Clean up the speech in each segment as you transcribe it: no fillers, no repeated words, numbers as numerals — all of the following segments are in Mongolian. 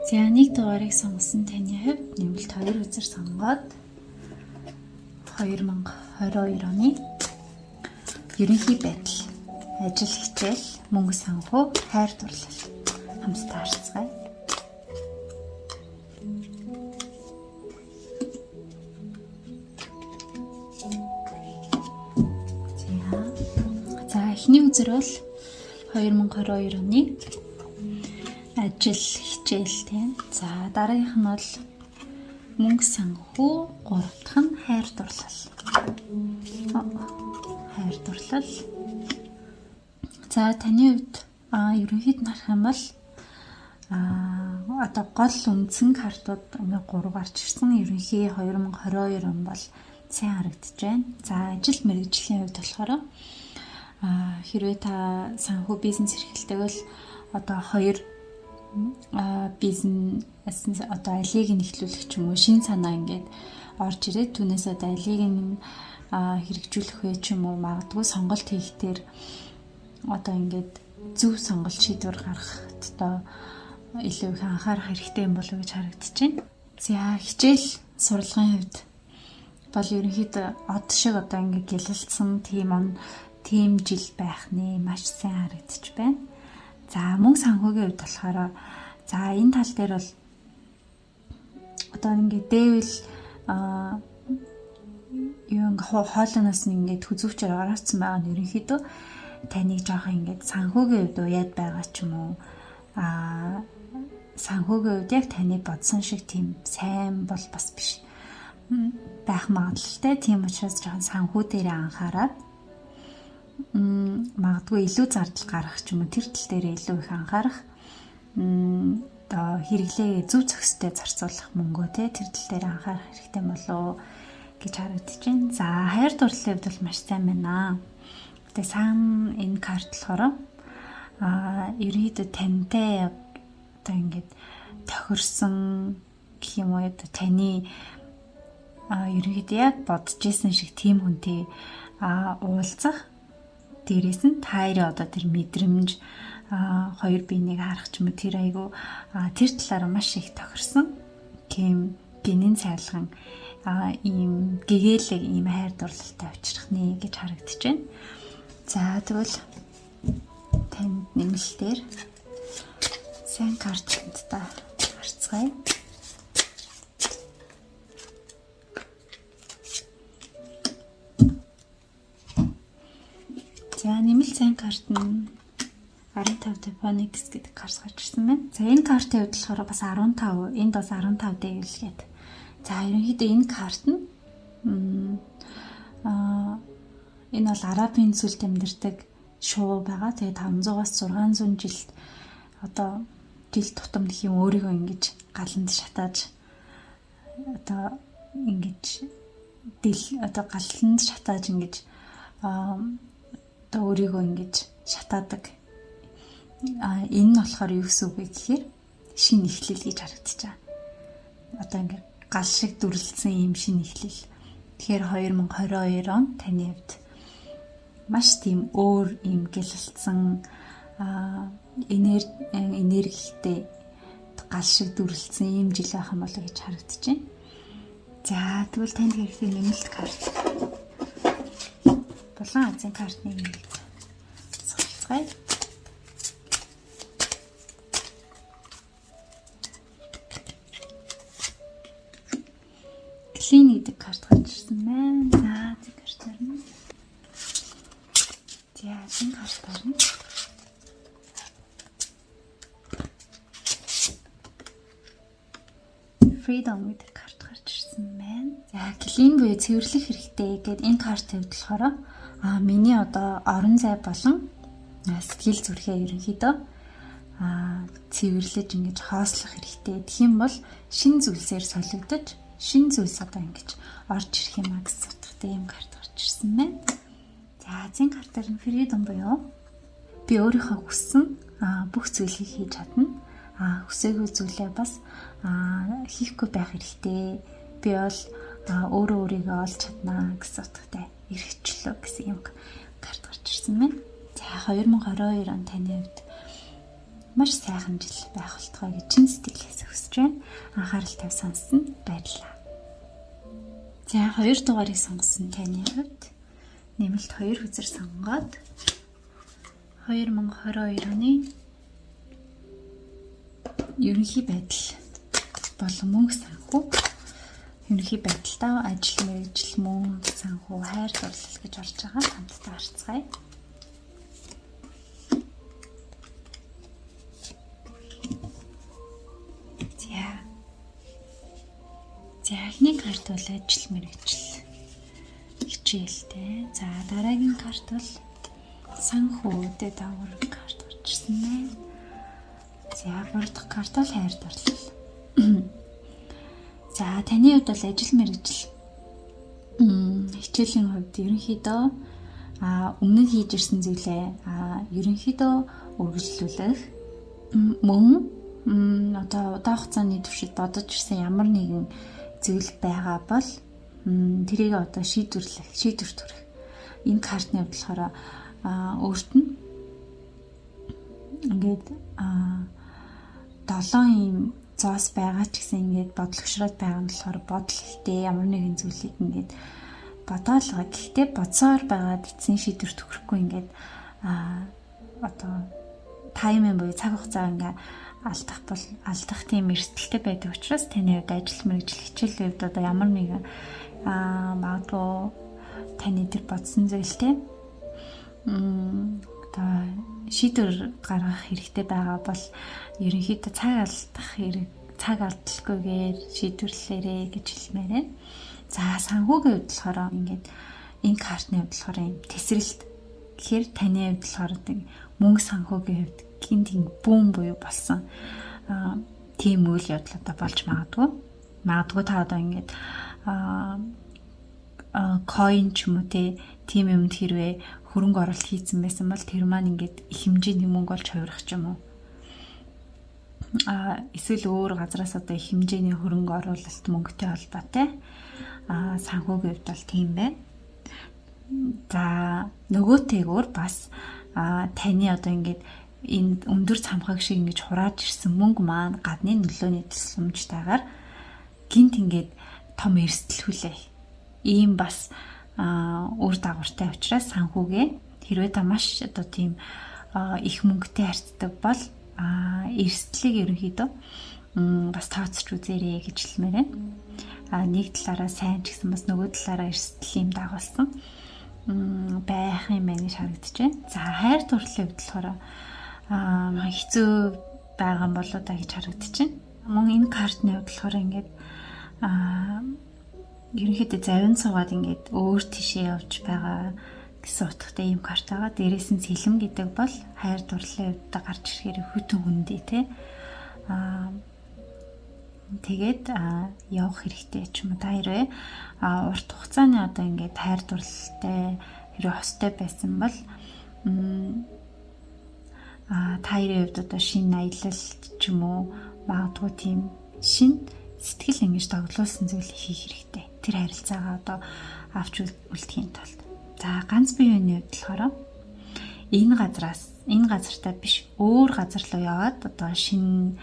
За, нэг дугаарыг сонгосон таны хувьд нэмэлт 2 үзэр сонгоод 2022 оны ерөнхий байдал, ажил хичээл, мөнгө санхүү, хайр дурлал хамтдаа харцгаая. За, эхний үзэр бол 2022 оны ажил хичээл тийм. За, дараагийнх нь бол мөнгө санхүү, гурав дахь нь хайр дурлал. Хайр дурлал. За, таны хувьд ерөнхийд нь харах юм бол одоо гол үндсэн картууд ингээ 3 гарч ирсэн. Ерөнхий 2022 он бол сайн харагдаж байна. За, ажил мэргэжлийн хувьд болохоор хэрвээ та санхүү бизнес эрхэлдэг бол одоо хоёр бизнес одоо алийг нь эхлүүлэх ч юм уу шин санаа ингээд орж ирээд түүнээс одоо алийг нь хэрэгжүүлэх вэ ч юм уу магадгүй сонголт хийхдээ одоо ингээд зөв сонголт шийдвэр гаргахад одоо илүү их анхаарах хэрэгтэй юм болов уу гэж харагдаж байна. За, хичээл сурлагын хувьд бол ерөнхийдөө од шиг одоо ингээд гялалцсан тийм он тийм жил байх нэ, маш сайн харагдаж байна. За, мөнгө санхүүгийн хувьд болохоор за энэ тал дээр бол одоо ингээд дээвэл юу ингээ хоолноос нь ингээд хүзүүчээр ороодсон байгаа нь ерөнхийдөө таныг жоохон ингээд санхүүгийн хувьд уяад байгаа ч юм уу санхүүгийн хувьд яг таны бодсон шиг тийм сайн бол бас биш байх магадлалтай. Тийм учраас жоохон санхүү дээр анхаарад магадгүй илүү зардал гаргах ч юм уу тэр тал дээр илүү их анхаарах, одоо хэрэглээ зөв зохистой зарцуулах мөнгөө те тэр тал дээр анхаарах хэрэгтэй болов гэж харагдаж байна. За, хайр дурлалын хувьд бол маш сайн байна. Тэгээ сан энэ карт болохоор ерөнхийдөө тантай одоо ингээд тохирсон гэх юм уу, таны ерөнхийдөө яг бодож исэн шиг тийм хүнтэй уулзах. Дээрээс нь та хоёрын одоо тэр мэдрэмж хоёр биенийг харах ч юм уу тэр айгу тэр талаараа маш их тохирсон тийм гинэн цайлган ийм гэгээлэг ийм хайр дурлалтай учрах нэ гэж харагдаж байна. За, тэгвэл танд нэмэлтээр сайн карт хамтдаа харцгаая. За, нэмэлт сайн карт нь 15 Phoenix гэдэг карт гарч ирсэн байна. За, энэ картын хувьд болохоор бас 15, энд бас 15 дэвэл гээд. За, ерөнхийдөө энэ карт нь энэ бол Арабын сүлд амьдардаг шувуу байгаа. Тэгээд 500-аас 600 жилд одоо жил тутамд гэх юм өөрийгөө ингэж галанд шатааж одоо ингэж дэл одоо галанд шатааж ингэж одоо өөрийгөө ингэж шатаадаг. Энэ нь болохоор юу гэсэн үг вэ гэхээр шинэ эхлэл гэж харагдаж байгаа. Одоо ингэ гал шиг дүрлэлсэн ийм шинэ эхлэл. Тэгэхээр 2022 он таны хувьд маш тийм өөр ийм гялалцсан энергитэй гал шиг дүрлэлсэн ийм жил байх юм болоо гэж харагдаж байна. За, тэгвэл танд хэрэгтэй нэмэлт карт. Булан Азийн картны нэмэлт суралцгаая. Clean гэдэг карт гарч ирсэн байна. За, энэ картаар нь. За, энэ картаар нь. Freedom гэдэг карт гарч ирсэн байна. За, clean буюу цэвэрлэх хэрэгтэй гэдэг энэ картын хувьд болохоор миний одоо орон зай болон сэтгэл зүрхээ ерөнхийдөө цэвэрлэж ингэж хоослох хэрэгтэй. Тэгэх юм бол шин зүйлсээр солигдож шин зүйлс одоо ингэж орж ирэх юм а гэсэн утгатай юм карт гарч ирсэн байна. За зэн картаар нь freedom буюу би өөрийнхөө хүссэн бүх зүйлийг хийж чадна. Хүсээгүй зүйлээ бас хийхгүй байх хэрэгтэй. Би бол өөрөө өөрийгөө олж чаднаа гэсэн утгатай эрхчлөө гэсэн юм карт гарч ирсэн байна. За 2022 он таны хувьд маш сайхан жил байх болтугай гэж чин сэтгэлээс хүсэж байна. Анхаарал тавь сонссон баярлалаа. За 2 дугаарыг сонгосон таны хувьд нэмэлт 2 хөзөр сонгоод 2022 оны ерөнхий байдал болон мөнгө санхүү, ерөнхий байдалтай ажил мэргэжил, мөнгө санхүү, хайр дурлал гэж орж байгаа. Хамтдаа харцгаая. За эхний карт бол ажил мэргэжил хичээлтэй. За дараагийн карт бол санхүүтэй дагавар карт гарч ирсэн байна. За гурав дахь карт бол хайр дурлал. За таны хувьд бол ажил мэргэжил хичээлийн хувьд ерөнхийдөө өмнө нь хийж ирсэн зүйлээ ерөнхийдөө үргэлжлүүлэх, мөн одоо удаан хугацааны туршид бодож ирсэн ямар нэгэн зүйл байгаа бол тэрийг одоо шийдвэрлэх, шийдвэр төрөх. Энэ картны хувьд болохоор өөрт нь ингээд 7 ийм зоос байгаа ч гэсэн ингээд бодлогшроод байгаа нь болохоор бодол ихтэй ямар нэгэн зүйлийг ингээд бодоол байгаа. Гэхдээ бодсоор байгаад эцсийн шийдвэр төрөхгүй ингээд одоо таймын буюу цаг хугацаа ингээд алдах бол алдах тийм эрсдэлтэй байдаг учраас таны хувьд ажил мэргэжил хичээлийн хувьд одоо ямар нэгэн магадгүй таны тэр бодсон зүйлтэй одоо шийдвэр гаргах хэрэгтэй байгаа бол ерөнхийдөө цаг алдах хэрэг, цаг алдалгүйгээр шийдвэрлээрэй гэж хэлмээр байна. За санхүүгийн хувьд болохоор ингээд энэ картны хувьд болохоор юм тесрэлт. Тэгэхээр таны хувьд болохоор мөнгө санхүүгийн хувьд гинт бүүн буюу болсон тийм үйл явдал одоо болж магадгүй. Магадгүй та одоо ингээд coin ч юм уу те тийм юмд хэрвээ хөрөнгө оруулалт хийцэн байсан бол тэр маань ингээд их хэмжээний мөнгө олж хувирах ч юм уу. Эсвэл өөр газраас одоо их хэмжээний хөрөнгө оруулалт мөнгөтэй холбоотой санхүүгийн хувьд бол тийм байна. За нөгөөтэйгөр бас таны одоо ингээд энэ өндөр цамхаг шиг ингэж хурааж ирсэн мөнгө маань гадны нөлөөний тусламжтайгаар гинт ингээд том эрсдэл хүлээх. Ийм бас үр дагавартай учраас санхүүгээ хэрвээ та маш одоо тийм их мөнгөтэй харьцдаг бол эрсдлийг ерөнхийдөө бас тооцож үзээрэй гэж хэлмээр байна. Нэг талаараа сайн ч гэсэн бас нөгөө талаараа эрсдэл юм дагуулсан байх юм байна гэж харагдаж байна. За хайр дурлалын хувьд болохоор хэцүү байгаа юм болоо да гэж харагдаж байна. Мөн энэ картны хувьд болохоор ингээд ерөнхийдөө завин суугаад ингээд өөр тийшээ явж байгаа гэсэн утгатай ийм карт байгаа. Дээрээс нь сэлэм гэдэг бол хайр дурлалын хувьд гарч ирэхээр хүтэн хүндээ те. Тэгээд явах хэрэгтэй ч юм уу. Та хэрвээ урт хугацааны одоо ингээд хайр дурлалтай хэрвээ хостой байсан бол та хоёрын хувьд одоо шинэ аялал ч юм уу магадгүй тийм шинэ сэтгэл ингэж тоглуулсан зүйлийг хийх хэрэгтэй. Тэр харилцаагаа одоо авч үлдэхийн тулд. За ганц биеийн хувьд болохоор энэ газраас энэ газартаа биш өөр газар руу яваад одоо шинэ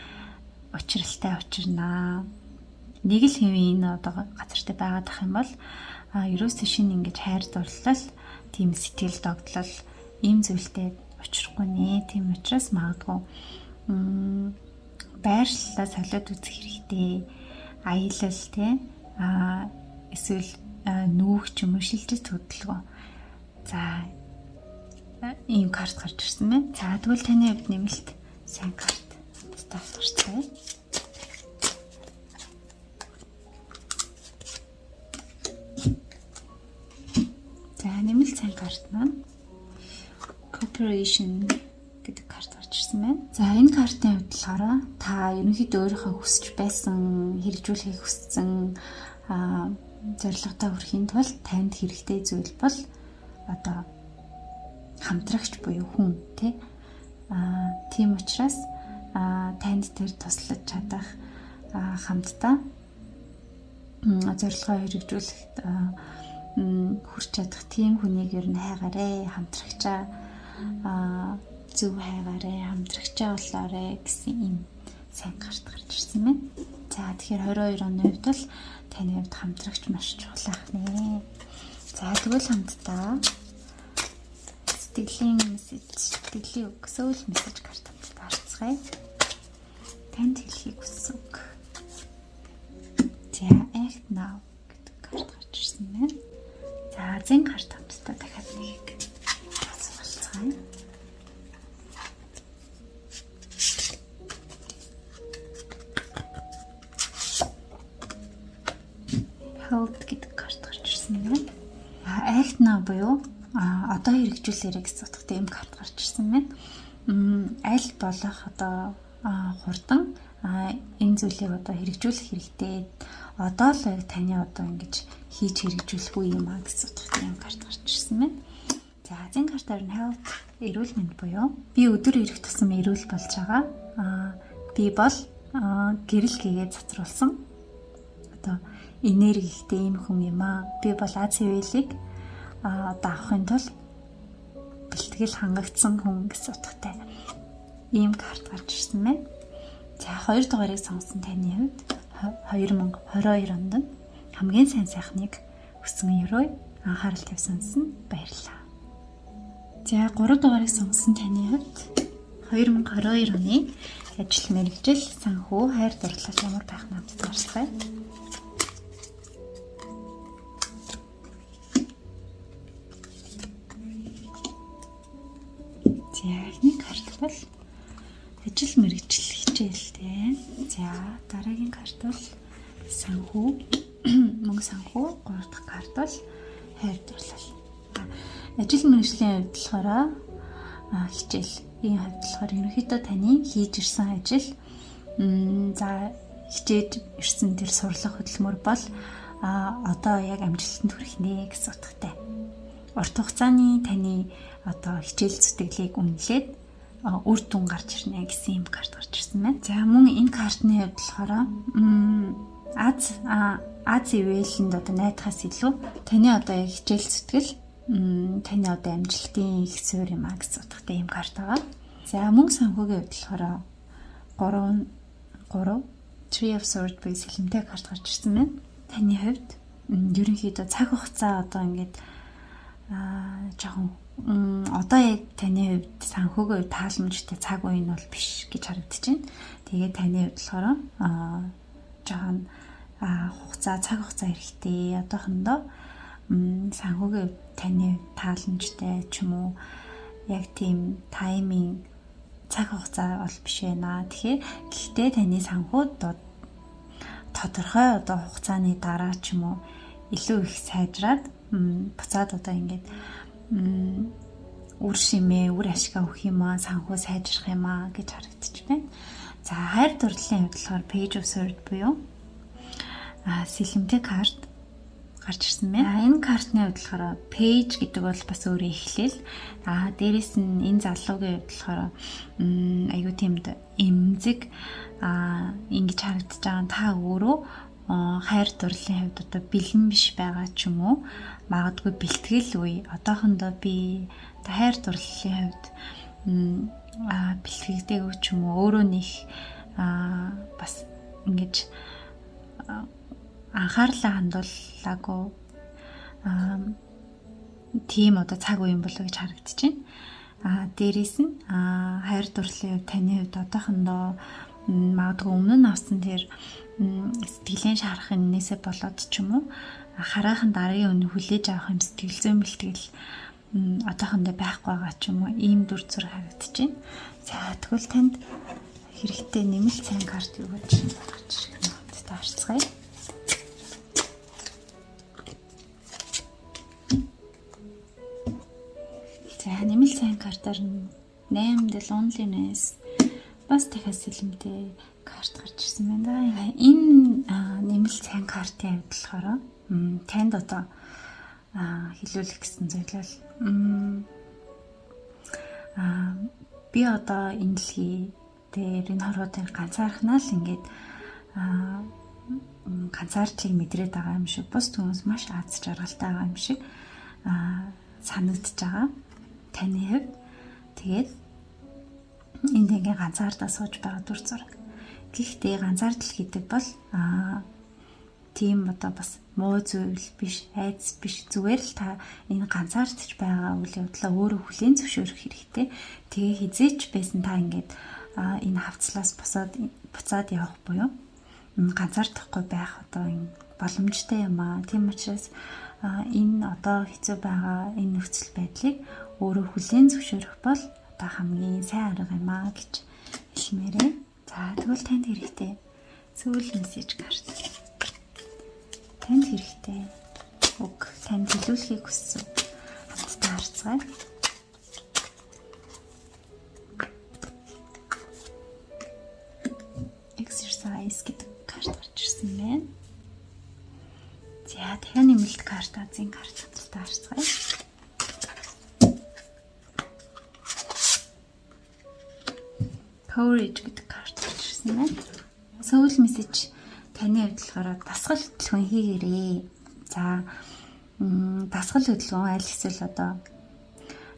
учралтай учирнаа. Нэг л хэвийн энэ одоо газартай байгаад ах юм бол ерөөсөө шинэ ингэж хайр дурлал, тийм сэтгэл догдлол ийм зүйлтэй учрахгүй нэ. Тийм учраас магадгүй байршлаа солиод үзэх хэрэгтэй. Аялал те эсвэл нүүх ч юм уу шилжилт хөдөлгөөн. За ийм карт гарч ирсэн байна. За тэгвэл таны хувьд нэмэлт сайн карт тавтарцгаая. За нэмэлт сайн карт маань Cooperation гэдэг карт гарч гарч ирсэн байна. За, энэ картын хувьд болохоор та ерөнхийдөө өөрийнхөө хүсэж байсан, хэрэгжүүлэхийг хүссэн зорилготой хүрэхийн тулд танд хэрэгтэй зүйл бол одоо хамтрагч буюу хүн, тий. Тийм учраас танд тэр туслаж чадах, хамтдаа зорилгоо хэрэгжүүлэхэд хүрч чадах тийм хүнийг ер нь хайгаарэ, хамтрагчаа зөв хайгаарэ, хамтрагчаа болоорой гэсэн ийм сайн карт гарч ирсэн байна. За, тэгэхээр 22 оны хувьд бол таны хувьд хамтрагч маш чухал ах нэ. За, тэгвэл хамтдаа сэтгэлийн мессеж, сэтгэлийн үг, soul message карт хамтдаа харцгаая. Танд хэлэхийг хүссэн үг. За, act now гэдэг карт гарч ирсэн байна. За, зэн карт хамтдаа дахиад нэгийг суралцгаая. Health гэдэг карт гарч ирсэн байна. Act now буюу одоо хэрэгжүүлээрэй гэсэн утгатай ийм карт гарч ирсэн байна. Аль болох одоо хурдан энэ зүйлийг одоо хэрэгжүүлэх хэрэгтэй. Одоо л яг таны одоо ингэж хийж хэрэгжүүлэх үе юм а гэсэн утгатай ийм карт гарч ирсэн байна. За, зэн картаар нь health, эрүүл мэнд буюу би өдөр ирэх тусам эрүүл болж байгаа. Би бол гэрэл гээгээ цацруулсан. Одоо энерги ихтэй ийм хүн юм аа. Би бол аз хിവэлийг одоо авахын тулд бэлтгэл хангагдсан хүн гэсэн утгатай ийм карт гарч ирсэн байна. За, 2 дугаарыг сонгосон таны хувьд 2022 онд нь хамгийн сайн сайхныг хүсэн ерөөе. Анхаарал тавьсанд нь баярлалаа. За, 3 дугаарыг сонгосон таны хувьд 2022 оны ажил мэргэжил, санхүү, хайр дурлал ямар байх нь хамтдаа харцгаая. За, эхний карт бол ажил мэргэжил хичээлтэй. За, дараагийн карт бол санхүү, мөнгө санхүү, гурав дахь карт бол хайр дурлал. Ажил мэргэжлийн хувьд болохоор хичээл. Энэ хувьд болохоор ерөнхийдөө таны хийж ирсэн ажил, за, хичээж ирсэн тэр сурлах хөдөлмөр бол одоо яг амжилтанд хүрэх нэ гэсэн утгатай. Урт хугацааны таны одоо хичээл зүтгэлийг үнэлээд үр дүн гарч ирнэ гэсэн юм карт гарч ирсэн байна. За, мөн энэ картны хувьд болохоор аз ивэлэнд одоо найдахаас илүү таны одоо яг хичээл зүтгэл таны одоо амжилтын их суурь юм а гэсэн утгатай юм карт байгаа. За, мөнгө санхүүгийн хувьд болохоор 3 3 Three of Swords буюу сэлэмтэй карт гарч ирсэн байна. Таны хувьд ерөнхийдөө цаг хугацаа одоо ингээд жоохон одоо яг таны хувьд санхүүгийн хувьд тааламжтай цаг үе нь бол биш гэж харагдаж байна. Тэгээд таны хувьд болохоор жоохон хугацаа, цаг хугацаа хэрэгтэй. Одоохондоо санхүүгийн хувьд таны тааламжтай ч юм уу яг тийм timing, цаг хугацаа бол биш байна. Тэгэхээр гэхдээ таны санхүү тодорхой одоо хугацааны дараа ч юм уу илүү их сайжраад буцаад одоо ингээд үр шимээ, үр ашгаа өгөх юм аа, санхүү сайжрах юм аа гэж харагдчих байна. За, хайр дурлалын хувьд болохоор Page of Swords буюу сэлэмтэй карт гарч ирсэн байна. Энэ картны хувьд болохоор page гэдэг бол бас өөрөө эхлэл. Дээрэс нь энэ залуугийн хувьд болохоор аюу тиймд эмзэг ингэж харагдаж байгаа нь та өөрөө хайр дурлалын хувьд одоо бэлэн биш байгаа ч юм уу, магадгүй бэлтгэл үе, одоохондоо би одоо хайр дурлалын хувьд бэлтгэгдээгүй ч юм уу, өөрөө нэх бас ингэж анхаарлаа хандуулаагүй тийм одоо цаг үе юм болоо гэж харагдаж байна. Дээрээс нь хайр дурлалын хувьд таны хувьд одоохондоо магадгүй өмнө нь авсан тэр сэтгэлийн шарах энээсээ болоод ч юм уу хараахан дараагийн үнэ хүлээж авах юм сэтгэл зүйн бэлтгэл одоохондоо байхгүй байгаа ч юм уу, ийм дүр зураг харагдаж байна. За, тэгвэл танд хэрэгтэй нэмэлт сайн карт юу гэж гарч ирэх нь хамтдаа харцгаая. За, нэмэлт сайн картаар нь 8 The Loneliness бас дахиад сэлэмтэй карт гарч ирсэн байна да. Энэ нэмэлт сайн картын хувьд болохоор танд одоо хэлүүлэх гэсэн зүйл бол би одоо энэ дэлхий дээр энэ хорвоодын ганцаархнаа л ингээд ганцаардлыг мэдрээд байгаа юм шиг, бус хүмүүс маш аз жаргалтай байгаа юм шиг санагдаж байгаа таны хувьд. Тэгээд энд ингээ ганцаардаа сууж байгаа дүр зураг. Гэхдээ ганцаардал гэдэг бол тийм одоо бас муу зүйл биш, айдас биш. Зүгээр л та энэ ганцаардч байгаа үйл явдлаа өөрөө хүлээн зөвшөөрөх хэрэгтэй. Тэгээ хизээч байсан та ингээд энэ хавцлаас буцаад явах буюу ганцаардахгүй байх одоо энэ боломжтой юм аа. Тийм учраас энэ одоо хэцүү байгаа энэ нөхцөл байдлыг өөрөө хүлээн зөвшөөрөх бол одоо хамгийн сайн арга юм аа гэж хэлмээрээ. За тэгвэл танд хэрэгтэй сүүл мессеж карт. Танд хэрэгтэй үг, танд хэлүүлэхийг хүссэн хамтдаа харцгаая. Exercise гэдэг карт гарч ирсэн байна. За дахиад нэмэлт карт, азийн карт хамтдаа харцгаая. Courage гэдэг карт гарч ирсэн байна. Soul message таны хувьд болохоор дасгал хөдөлгөөн хийгээрэй. За дасгал хөдөлгөөн аль эсвэл одоо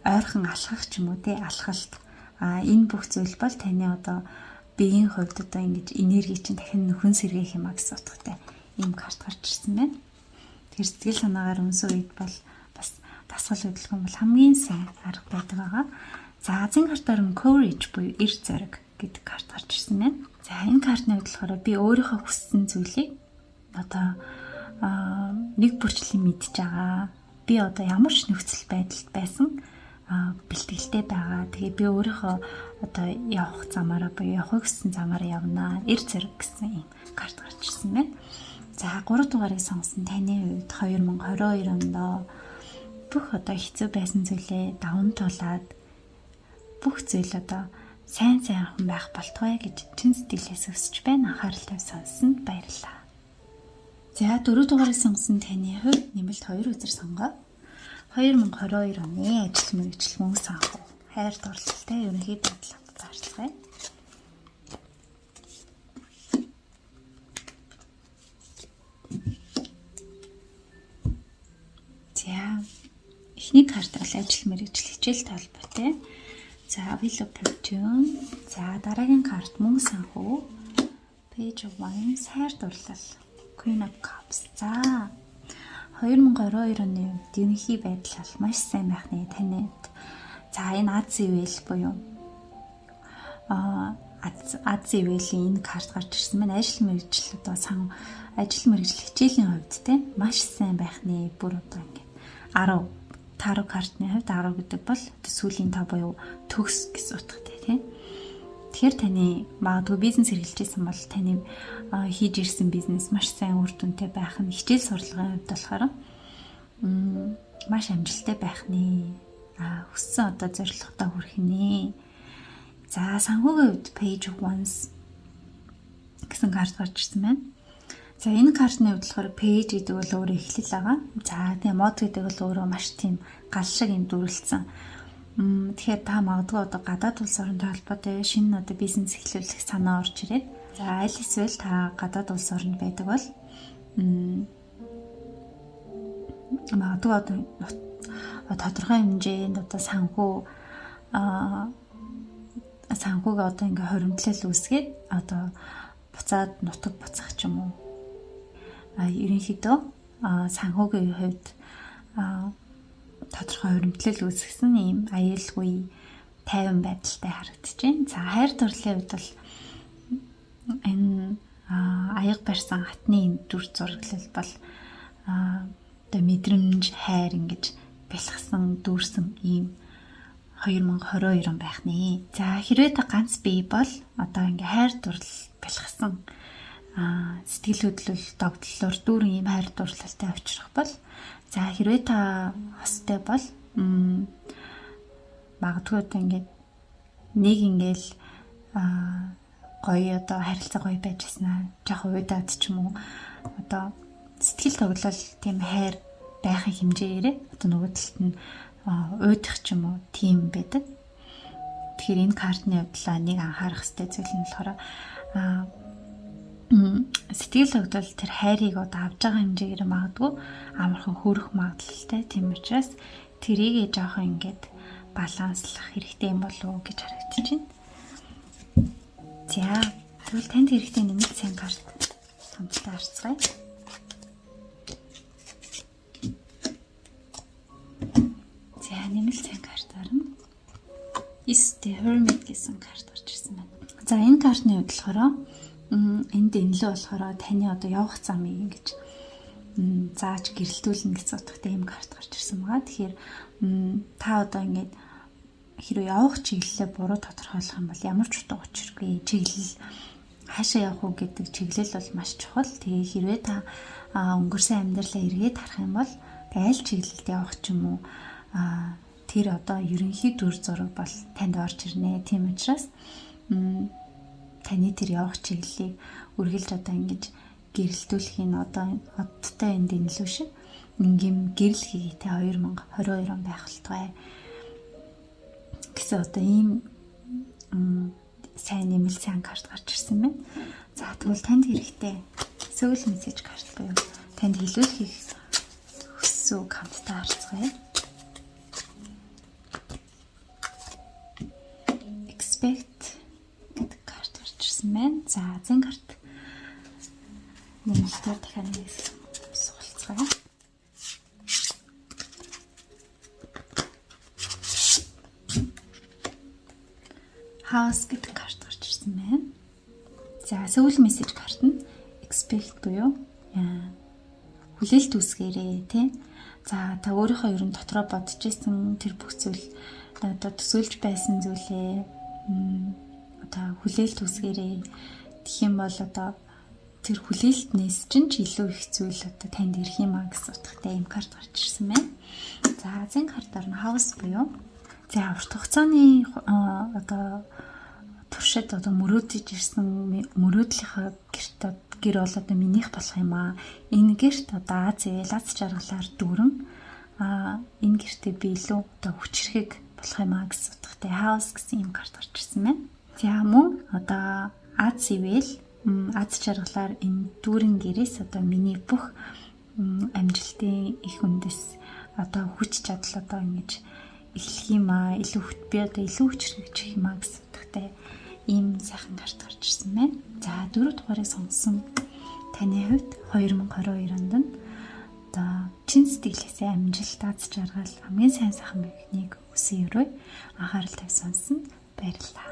ойрхон алхах ч юм уу те, алхалт. Энэ бүх зүйл бол таны одоо биеийн хувьд одоо ингэж энерги чинь дахин нөхөн сэргээх юм а гэсэн утгатай ийм карт гарч ирсэн байна. Тэгэхээр сэтгэл санаагаар өнсөн үед бол бас дасгал хөдөлгөөн бол хамгийн сайн арга байдаг байгаа. За азийн картаар нь courage буюу эр зориг гэдэг карт гарч ирсэн байна. За энэ картны хувьд болохоор би өөрийнхөө хүссэн зүйлийг одоо нэг бүрчлэн мэдж байгаа. Би одоо ямар ч нөхцөл байдалд байсан бэлтгэлтэй байгаа. Тэгээ би өөрийнхөө одоо явах замаараа буюу явахыг хүссэн замаараа явнаа. Эр зориг гэсэн ийм карт гарч ирсэн байна. За 3 дугаарыг сонгосон таны хувьд 2022 онд бүх одоо хэцүү байсан зүйлээ даван туулаад бүх зүйл одоо сайн сайхан байх болтугай гэж чин сэтгэлээс хүсэж байна. Анхаарал тавь сонссонд баярлалаа. За 4 дугаарыг сонгосон таны хувьд нэмэлт 2 үзэр сонгоо. 2022 оны ажил мэргэжил мөнгө санхүү хайр дурлалтай ерөнхий байдал хамтдаа харцгаая. За эхний карт бол ажил мэргэжил хичээлтэй холбоотой. За Wheel of Fortune. За дараагийн карт мөнгө санхүү. Page of Wands хайр дурлал. Queen of Cups. За 2022 оны хувьд ерөнхий байдал бол маш сайн байх нэ таны хувьд. За энэ Аз ивэл буюу Аз ивэлийн энэ карт гарч ирсэн байна. Ажил мэргэжил одоо ажил мэргэжил хичээлийн хувьд те маш сайн байх нэ. Бүр одоо ингээд 10 таро картны хувьд 10 гэдэг бол сүүлийн та буюу төгс гэсэн утгатай тийм. Тэгэхээр таны магадгүй бизнес хэрэглэж исэн бол таны хийж ирсэн бизнес маш сайн үр дүнтэй байх нь, хичээл сурлагын хувьд болохоор маш амжилттай байх нэ. Хүссэн одоо зорилгодоо хүрэх нэ. За санхүүгийн хувьд Page of Wands гэсэн карт гарч ирсэн байна. За энэ картны хувьд болохоор page гэдэг бол өөрөө эхлэл байгаа. За тэгээ мод гэдэг бол өөрөө маш тийм гал шиг юм дүрлцсэн. Тэгэхээр та магадгүй одоо гадаад улс оронтой холбоотой шинэ одоо бизнес эхлүүлэх санаа орж ирээд. За аль эсвэл та гадаад улс оронд байдаг бол магадгүй одоо тодорхой хэмжээнд одоо санхүүг одоо ингээ хоримтлал үүсгээд одоо буцаад нутаг буцах ч юм уу. Ерөнхийдөө санхүүгийн хувьд тодорхой хоримтлал үүсгэсэн ийм аюулгүй тайван байдалтай харагдаж байна. За хайр дурлалын хувьд бол энэ аяга барьсан хатны энэ дүр зураглал бол одоо мэдрэмж хайр ингэж бэлхсэн дүүрсэн ийм 2022 он байх нэ. За хэрвээ та ганц бие бол одоо ингээ хайр дурлал бэлхсэн сэтгэл хөдлөл догдлолоор дүүрэн ийм хайр дурлалтай авчрах бол, за хэрвээ та хостой бол магадгүй одоо ингээд Нэг ингээл гоё одоо харилцаа гоё байж яснаа жоохон уйдаад ч юм уу одоо сэтгэл тоглол тийм хайр байхын хэмжээгээрээ одоо нөгөө талд нь уйдах ч юм уу тийм байдаг. Тэгэхээр энэ картны хувьд нэг анхаарах хэрэгтэй зүйл нь болохоор сэтгэл хөдлөл тэр хайрыг одоо авж байгаа хэмжээгээр магадгүй амархан хөрөх магадлалтай. Тийм учраас тэрийгээ жоохон ингээд баланслах хэрэгтэй юм болов уу гэж харагдаж байна. За, тэгвэл танд хэрэгтэй нэмэлт сайн карт хамтдаа харцгаая. За, нэмэлт сайн картаар нь Is the Hermit гэсэн карт гарч ирсэн байна. За, энэ картны хувьд болохоор энд энэлүү болохоор таны одоо явах замыг ингэж зааж гэрэлтүүлнэ гэсэн утгатай ийм карт гарч ирсэн байгаа. Тэгэхээр та одоо ингээд хэрвээ явах чиглэлээ буруу тодорхойлох юм бол ямар ч утга учиргүй. Чиглэл хаашаа явах уу гэдэг чиглэл бол маш чухал. Тэгээ хэрвээ та өнгөрсөн амьдралаа эргээд харах юм бол тэгээ аль чиглэлд явах ч юм уу тэр одоо ерөнхий дүр зураг бол танд орж ирнэ. Тийм учраас таны тэр явах чиглэлийг үргэлж одоо ингэж гэрэлтүүлэхийн одоо одтой энд энэлүү шиг ингээм гэрэл хийгээ те 2022 он байх болтугай гэсэн одоо ийм сайн нэмэлт сайн карт гарч ирсэн байна. За, тэгвэл танд хэрэгтэй soul message карт буюу танд хэлүүлэхийг хүссэн үг хамтдаа харцгаая. Expect гэдэг карт гарч ирсэн байна. За, зэн карт нэмэлтээр дахиад нэг суулцгаая. House гэдэг карт гарч ирсэн байна. За, soul message карт нь expect буюу хүлээлт үүсгээрэй тий. За, та өөрийнхөө ер нь дотроо бодож исэн тэр бүх зүйл одоо төсөөлж байсан зүйлээ одоо хүлээлт үүсгээрэй. Тэгэх юм бол одоо тэр хүлээлтнээс чинь ч илүү их зүйл одоо танд ирэх юм а гэсэн утгатай ийм карт гарч ирсэн байна. За, зэн картаар нь house буюу за урт хугацааны одоо туршид одоо мөрөөдөж ирсэн мөрөөдлийнхөө гэрт гэр бол одоо минийх болох юм аа. Энэ гэрт одоо аз ивэл аз жаргалаар дүүрэн энэ гэртээ би илүү одоо хүчрхэг болох юм аа гэсэн утгатай house гэсэн ийм карт гарч ирсэн байна. За, мөн одоо аз ивэл аз жаргалаар энэ дүүрэн гэрээс одоо миний бүх амжилтын их үндэс одоо хүч чадал одоо ингэж эхлэх юм аа, илүү би одоо илүү хүчрхэгчих юм аа гэсэн утгатай ийм сайхан карт гарч ирсэн байна. За, 4 дугаарыг сонссон таны хувьд 2022 онд нь одоо чин сэтгэлээсээ амжилт, аз жаргал, хамгийн сайн сайхан байхныг хүсэн өрөө. Анхаарал тавьсан сонсонд баярлалаа.